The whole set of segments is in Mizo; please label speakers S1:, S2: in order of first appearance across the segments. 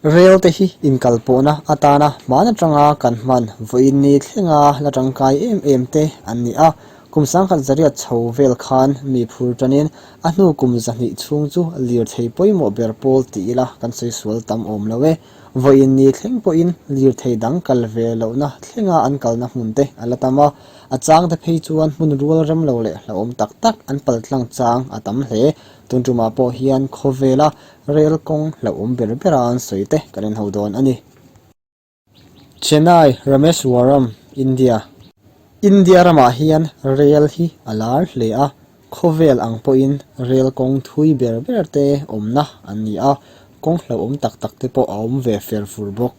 S1: Rel te hi inkalpawhna atana hman atanga kan hman vawiin ni thlenga la tangkai em em te an ni a. Kum sangkhat zariat chho vel khan mi phur tanin a hnu kum 200 chhung chu lirthei pawimawh ber pawl ti ila kan sawi sual tam awm lo e. Vawiin ni thleng pawhin lirthei dang kal ve lohna thlenga an kalna hmun te a la tam a, a changte phei chuan hmun rual rem lo leh hlauhawm tak tak an paltlang chang a tam hle. Tun tumah pawh hian khawvela rel kawng hlauhawm ber bera an sawi te kan inho dawn a ni. Chennai, Rameswaram, India. India ramah hian rel hi a lar hle a, Khawvel ang pawhin rel kawng thui ber ber te awmna an ni a, kawng hlauhawm tak tak te pawh a awm ve fer fur bawk.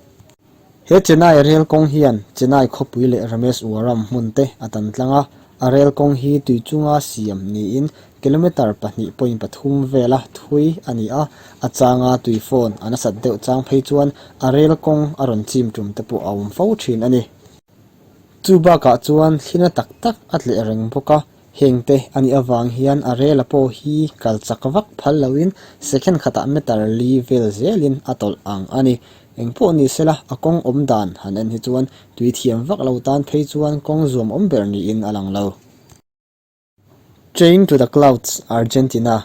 S1: He Chennai rel kawng hian Chennai khawpui leh Rameswaram hmun te a tan tlang a, a rel kawng hi tui chunga siam niin kilometre 2.3 vela thui a ni a, a changa tui fawn a nasat deuh chang phei chuan a rel kawng a rawn chim tum te pawh a awm fo thin a ni. Chu bakah chuan thlina tak tak a tleh reng bawk a, Hengte a nih avang hian a rela pawh hi kal chak vak phal loin second khatah meter li vel zelin a tawlh ang a ni. Engpawh ni sela a kawng awm dan han en hi chuan tui thiam vak lo tan phei chuan kawng zuam awm ber niin a lang lo. Train to the Clouds, Argentina.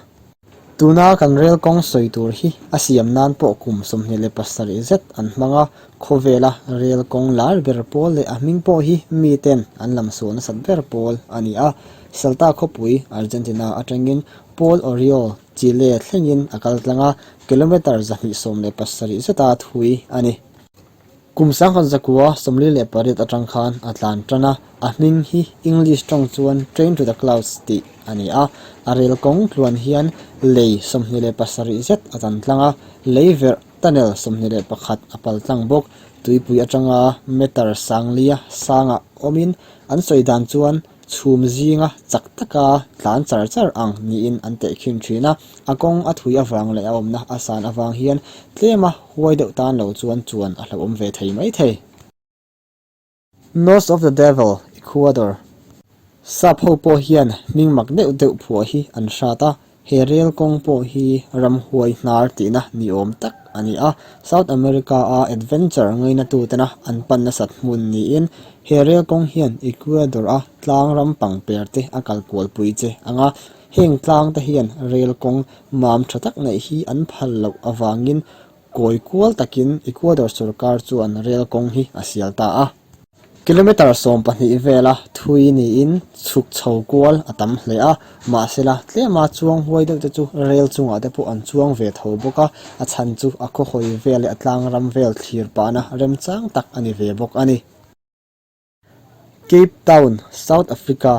S1: Tuna kan rel kawng sawi tur hi a siam nan pawh kum 27 zet an hmang a, khawvela rel kawng lar ber pawl leh a hming pawh hi miten an lam sual nasat ber pawl a ni a. Salta khawpui Argentina atangin Paul Oriol, Chile thlengin a kal tlang a, kilometre 217 zeta thui a ni. Kum sangkhat zakua 48 atang khan a tlan tan a, a hming hi English tawng chuan Train to the Clouds tih a ni a. A rel kawng tluan hian lei 27 zet a tan tlang a, lei verh tunnel 21 a pal tlang bawk. Tuipui atanga meter sanglia sangah awmin an sawi dan chuan chhum zinga chak taka tlan char char ang niin an tehkhin thin a, a kawng a thui avang leh a awmna a san avang hian tlema huai deuh tan lo chuan chuan a hlauhawm ve thei mai thei. Nose of the Devil, Ecuador. Sap ho pawh hian hming mak deuh deuh phuah hi an hrat a, He rel kawng pawh hi ramhuai hnar tihna ni awm tak a ni a, South America-a adventure ngainatutena an pan nasat hmun niin he rel kawng hian Ecuador-a tlang ram pangper te a kal kualpui che ang a, heng tlang te hian rel kawng mam tha tak neih hi an phal loh avangin kawi kual takin Ecuador sorkar chuan rel kawng hi a sial ta a. Kilometre 12 vela thui niin chhuk chho kual a tam hle a, mahsela tlema chuang huai deuh te chu rel chungah te pawh an chuang ve tho bawk a, a chhan chu a khawhawi vel leh a tlang ram vel thlir pahna remchang tak a ni ve bawk a ni. Cape Town, South Africa.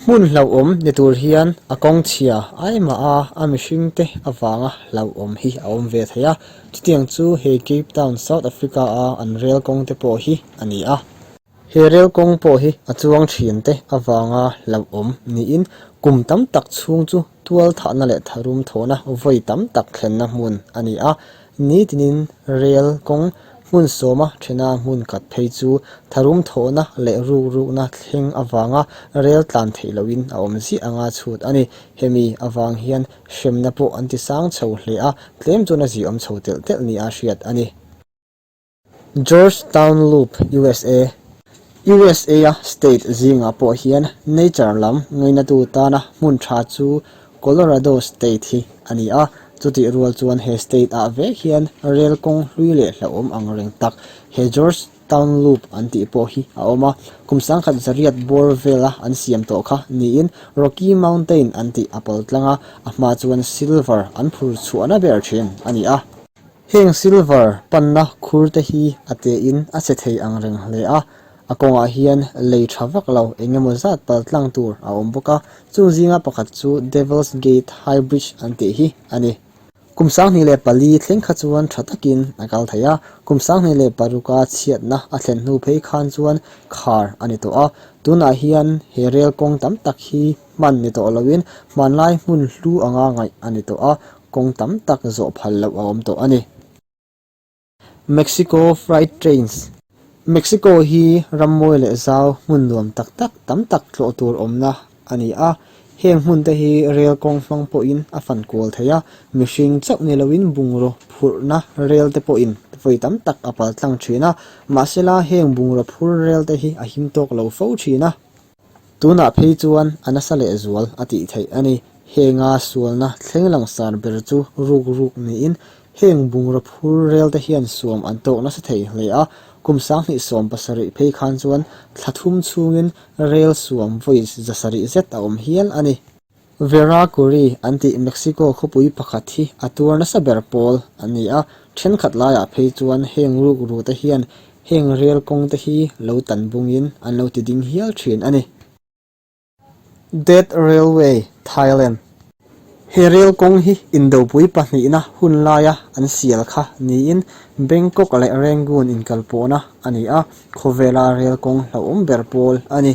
S1: Hmun hlauhawm ni tur hian a kawng chhia ai mah a, a mihring te avanga hlauhawm hi a awm ve thei a, chutiang chu he Cape Town, South Africa a an rel kawng te pawh hi a ni a. He rel kawng pawh hi a chuang thin te avanga hlauhawm niin kum tam tak chhung chu tual thahna leh tharum thawhna vawi tam tak thlenna hmun a ni a, Nitinin rel kawng hmun sawma thena hmun khat phei chu tharum thawhna leh rukrukna thleng avanga rel tlan theih lohin a awm ziah anga chhut a ni. Hemi avang hian hremna pawh an ti sang chho hle a, tlem chuan a ziawm chho telh telh nia hriat a ni. George Town Loop, USA. USA-a state zingah pawh hian nature lam ngainatu tana hmun tha chu Colorado state hi a ni a, chutih rual chuan he state-ah vek hian rel kawng hlui leh hlauhawm ang reng tak he George Town Loop an tih pawh hi a awm a, kum 10,100 bawr vela an siam tawh kha niin Rocky Mountain an tih a pal tlang a, a hma chuan silver an phur chhuahna ber thin a ni a. Heng silver panna khur te hi a tein a che thei ang reng hle a, a kawngah hian lei tha vak lo eng emaw zat pal tlang tur a awm bawk a, chung zinga pakhat chu Devil's Gate High Bridge an tih hi a ni. Kum 2004 thleng kha chuan tha takin a kal thei a, kum 2006 a chhiatna a thlen hnu phei khan chuan khar a ni tawh a, tunah hian he rel kawng tam tak hi hman ni tawh loin hmanlai hmun hlu anga ngaih a ni tawh a, kawng tam tak zawh phal loh a awm tawh a ni. Mexico Freight Trains Mexico hi ram mawi leh zau hmun nuam tak tak tam tak tlawh tur awmna a ni a. Heng hmun te hi rel kawng hmang pawhin a fan kual thei a, mihring chauh ni loin bungraw phurhna rel te pawhin vawi tam tak a pal tlang thin a, mahsela heng bungraw phur rel te hi a him tawk lo fo thin a. Tunah phei chuan a nasa lehzual a tih theih a ni. Henga sualna thleng langsar ber chu ruk ruk niin heng bungraw phur rel te hian suam an tawk nasa thei hle a, kum 2017 phei khan chuan thla thum chhungin rel suam vawi zasarih zet a awm hial a ni. Veracruz an tih Mexico khawpui pakhat hi a tuar nasa ber pawl an ni a, thenkhat laiah phei chuan heng rukru te hian heng rel kawng te hi lo tan bungin an lo ti ding hial thin a ni. Death Railway, Thailand. He rel kawng hi indopui pahnihna hun laia an sial kha niin Bangkok leh Rangoon inkalpawhna a ni a, khawvela rel kawng hlauhawm ber pawl a ni.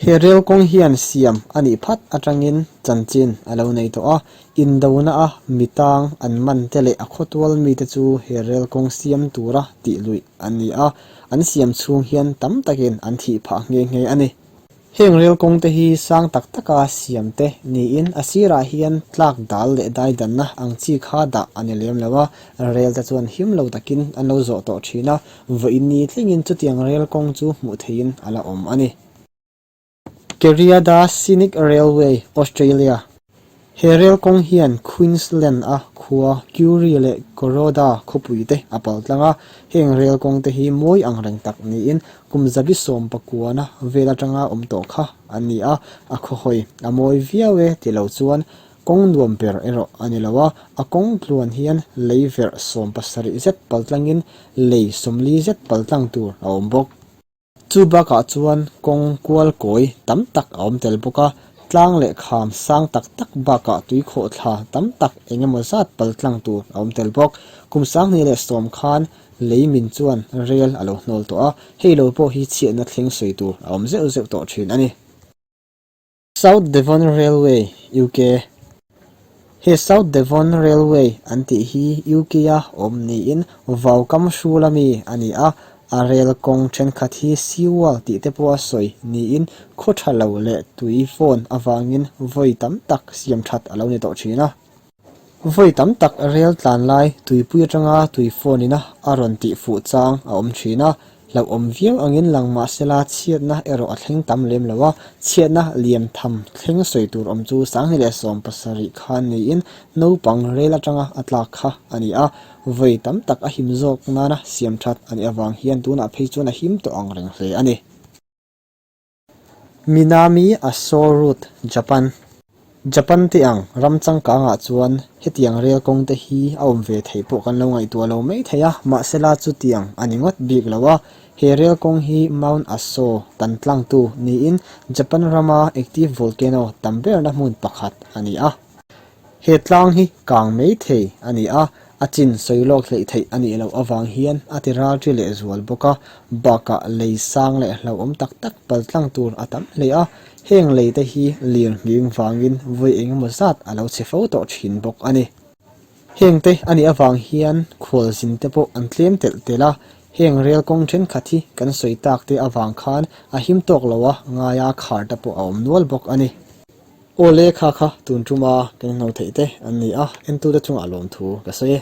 S1: He rel kawng hian siam a nih phat atangin chanchin a lo nei tawh a, indona a mi tang an man te leh a khawtual mite chu he rel kawng siam tura tih luih an ni a, an siam chhung hian tam takin an thih phah nghe nghe a ni. Heng rel kawng te hi sang tak taka siam te niin a sirah hian tlak dal leh daidanna ang chi kha dah a ni lem lo a, rel te chuan him lo takin an lo zawh tawh thin a, vawiin ni tlingin chutiang rel kawng chu hmuh theihin a la awm a ni. Keriada Scenic Railway, Australia. He rel kawng hian Queensland-a khua Currie leh Koroda khawpui te a pal tlang a, heng rel kawng te hi mawi ang reng tak niin kum zabi sawm pakuana vel atanga awm tawh kha an ni a, a khawhawi a mawi viau e ti lo chuan kawng nuam ber erawh a ni lo a, a kawng tluan hian lei verh 70 zet pal tlangin lei 40 zet pal tlang tur a awm bawk. Chu bakah chuan kawng kual kawi tam tak a awm tel bawk a, tlang leh kham sang tak tak bakah tuikhawh thla tam tak eng emaw zat pal tlang tur a awm tel bawk. Kum 2010 khan lei min chuan rel a lo hnawl tawh a, hei lo pawh hi chhiatna thleng sawi tur a awm zeuh zeuh tawh thin a ni. South Devon Railway, UK. He South Devon Railway an tih hi UK-a awm niin vaukam hrul ami a ni a, a rel kawng thenkhat hi seawall tih te pawha sawi niin khaw tha lo leh tui fawn avangin vawi tam tak siam that a lo ni tawh thin a. Vawi tam tak rel tlan lai tuipui atanga tui phone ina a rawn tih fuh chang a awm thin a, hlauhawm viau angin lang mahsela chhiatna erawh a thleng tam lem lo a, chhiatna lian tham thleng sawi tur awm chu 2017 khan niin naupang rel atanga a tlak kha a ni a, vawi tam tak a him zawk nana siam that a nih avang hian tunah phei chuan a him tawh ang reng hle a ni. Minami Aso Route, Japan. Japan te ang ram changkangah chuan hetiang rel kawng te hi a awm ve theih pawh kan lo ngaihtuah lo mai thei a, mahsela chutiang a ni ngawt bik lo a. He rel kawng hi Mount Aso tan tlangtu niin Japan rama active volcano tam berna hmun pakhat a ni a. He tlang hi kang mai thei a ni a, a chin sawi lawk hleih theih a nih loh avang hian a ti ralṭi leh zual bawk a, bakah lei sang leh hlauhawm tak tak pal tlang tur a tam hle a, heng lei te hi lir nghing vangin vawi eng emaw zat a lo chhe fo tawh thin bawk a ni. Heng te a nih avang hian khualzin te pawh an tlem telh telh a, heng rel kawng thenkhat hi kan sawi tak te avang khan a him tawk lo a, ngaia khar te pawh a awm nual bawk a ni. Aw le kha kha tun tuma kan hno theih te an ni a, entute chungah lawmthu ka sawi e.